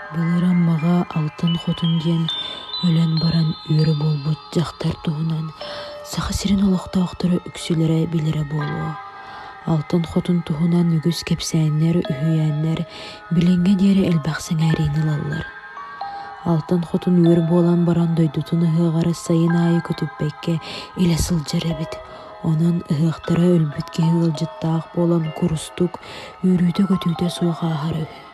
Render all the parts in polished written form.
Былыр Аммаҕа Алтан Хотун диэн өлөн баран үөрэ буолбут дьахтар туһунан Саха сирин олохтоохторо үксүлэрэ билэрэ буолуо. Алтан Хотун туһунан үгүс кэпсээннэр, үһүйээннэр билиҥҥэ диэри элбэх сэҥээриини ылаллар. Алтан Хотун үөр буолан баран дойдутун ыһыаҕар сайын аайы көтүппэккэ илэ сылдьар эбит. Онон ыһыахтара өлбүт киһи ыалдьыттаах буолан курустук, үөрүүтэ-көтүүтэ суох ааһара үһү.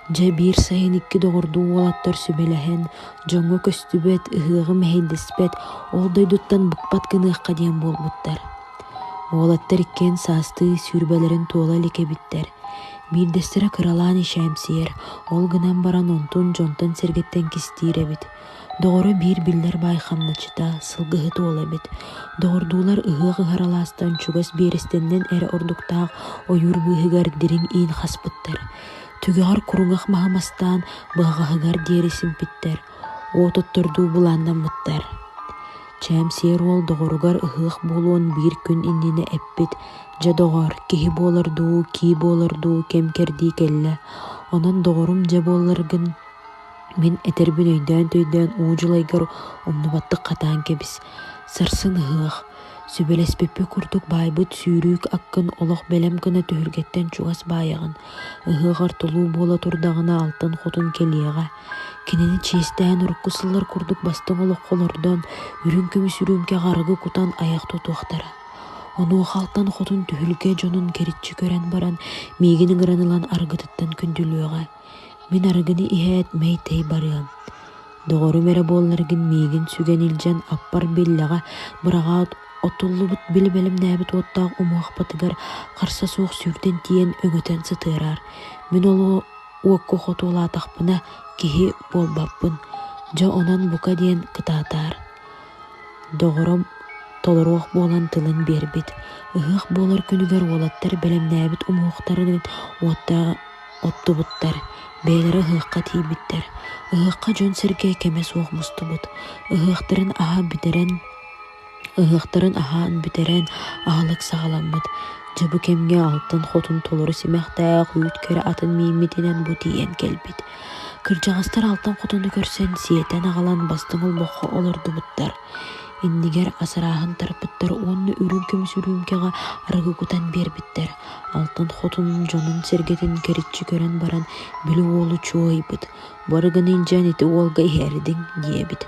Дьэ биир сайын икки доҕордуу уолаттар сүбэлэһэн, дьоҥҥо көстүбэт, ыһыаҕы мэһэйдэспэт, ол дойдуттан быкпат гыныахха диэн буолбуттар. Уолаттар иккиэн саастыы сүүрбэлэрин туола илик эбиттэр. Биирдэстэрэ кыралаан ишээмсийэр, ол гынан баран онтун дьонтон-сэргэттэн кистиир эбит. Доҕоро биир биллэр баай хамначчыта, сылгыһыт уола эбит. Доҕордуулар ыһыах ыһар алаастан чугас биэрэстэннэн эрэ ордуктаах ойуур быыһыгар дириҥ иин хаспыттар. Түгэҕэр куруҥах маһы мастаан быһаҕаһыгар диэри симпиттэр, уот оттордуу былааннаммыттар. Чээмсиэр уол доҕоругар ыһыах буолуон биир күн иннинэ эппит: «Дьэ, доҕоор, киһи буолар дуу, кии буолар дуу кэм-кэрдии кэллэ. Онон доҕорум дьэ буолларгын Мин этэрбин өйдөөн-төйдөөн уу дьулайгар умнубаттык хатаан кэбис, сарсын ыһыах, сүбэлэспиппит курдук баайбыт сүүрүүк аккын олох бэлэм гына түһүлгэттэн чугас баайаҕын, ыһыаҕар толуу буола турдаҕына Алтан Хотун кэлиэҕэ, кинини чиэстээн урукку сыллар курдук бастыҥ олоххо олордон, үрүҥ көмүс үрүүмкэҕэ арыгы кутан айах тутуохтара. Онуоха Алтан Хотун түһүлгэ дьонун кэриччи көрөн баран миигин ыҥыран ылан арыгытыттан күндүлүөҕэ. Мин арыгыны иһээт мэй-тэй барыам. Доҕорум эрэ буолларгын миигин сүгэн илдьэн аппар биллэҕэ быраҕаат отуллубут били бэлэмнээбит уоттаах умуһахпытыгар харса суох сүүрдэн тиийэн өҥөтөн сытыараар. Мин ол уокка хотуолаатахпына киһи буолбаппын. Дьэ онон бука диэн кытаатаар. Доҕорум толоруох буолан тылын биэрбит. Ыһыах буолар күнүгэр уолаттар бэлэмнээбит умуһахтарын уоттаах Оттубуттар, бэйэлэрэ ыһыахха тиийбиттэр. Ыһыахха дьон-сэргэ кэмэ суох мустубут. Ыһыахтарын аһа бүтэрэн Ыһыахтарын аһаан бүтэрэн аһылык саҕаламмыт. Дьэ бу кэмҥэ Алтан Хотун толору симэхтээх үүт кэрэ атын мииммитинэн бу тиийэн кэлбит. Кырдьаҕастар Алтан Хотуну көрсөн сиэтэн аҕалан бастыҥ олбоххо олордубуттар. Иннигэр ас арааһын тарпыттар уонна үрүҥ көмүс үрүүмкэҕэ арыгы кутан биэрбиттэр. Алтан Хотун дьонун-сэргэтин кэриччи көрөн баран били уолу чуо ыйбыт: «Бу арыгыны илдьэн ити уолга иһэрдиҥ» диэбит.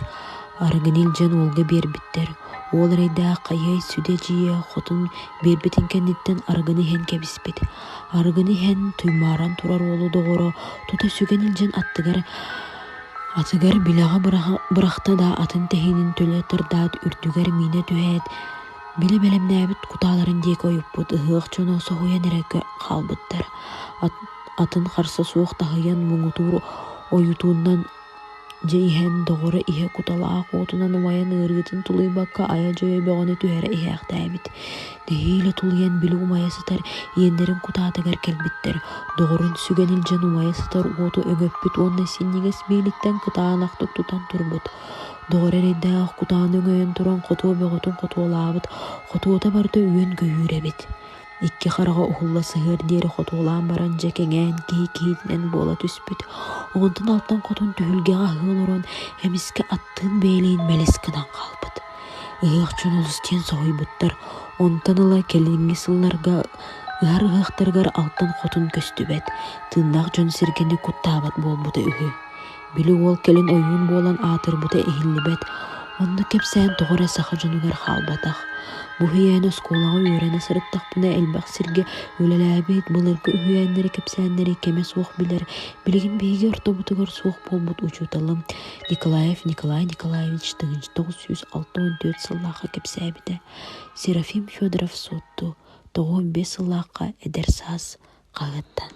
Арыгыны илдьэн уолга биэрбиттэр. Уол эрэйдээх хайыай сүдэ эдьиийэ хотун биэрбитин кэнниттэн арыгыны иһэн кэбиспит. Арыгыны иһэн туймааран турар уолу доҕоро тута сүгэн илдьэн аттыгар Атыгар билэҕэ бырахта да атын тэһиинин төлө тардаат үрдүгэр миинэ түһээт, били бэлэмнээбит кутааларын диэки ойуппут ыһыах дьоно соһуйан эрэ хаалбыттар. Атын харса суох таһыйан муҥутуур ойутуунан дьэ иһэн доҕоро иһэ куталаах уотунан умайан ыарыытын тулуйбакка айа-дьайа бөҕөнү түһэрэ иһээхтээбит. Нэһиилэ тулуйан били умайа сытар иэннэрин кутаатыгар кэлбиттэр. Доҕорун сүгэн илдьэн умайа сытар уоту өҥөппүт уонна синньигэс биилиттэн кытаанахтык тутан турбут. Доҕор эрэйдээх кутааны өҥөйөн туран хотуо бөҕөтүн хотуолаабыт, хотуота барыта үөн-көйүүр эбит. Икки хараҕа уһулла сыһыар диэри хотуолаан баран дьэ кэҥээн киһи киһитинэн буола түспүт. Онтон алтан хотун түһүлгэҕэ аһыы олорон эмискэ аттыын бэйэлээн мэлис гынан хаалбыт. Ыһыах дьон олус диэн соһуйбуттар. Онтон ыла кэлиҥҥи сылларга ыһар ыһыахтарыгар алтан хотун көстүбэт, тыыннаах дьон сиргэни куттаабат буолбута үһү. Били уол кэлин ойуун буолан аатырбыта иһиллибэт, онно кэпсээн тоҕо эрэ саха дьонугар хаалбатах. Бу үһүйээни оскуолаҕа үөрэнэ сырыттахпына элбэх сиргэ үлэлээбит, былыргы үһүйээннэри кэпсээннэри кэмэ суох билэр, билигин биһиги ортобутугар суох буолбут учууталым Николаев Николай Николаевич 1964 сыллаахха кэпсээбитэ. Серафим Федоров Суотту 95 сыллаахха «Эдэр саас» хаһыаттан.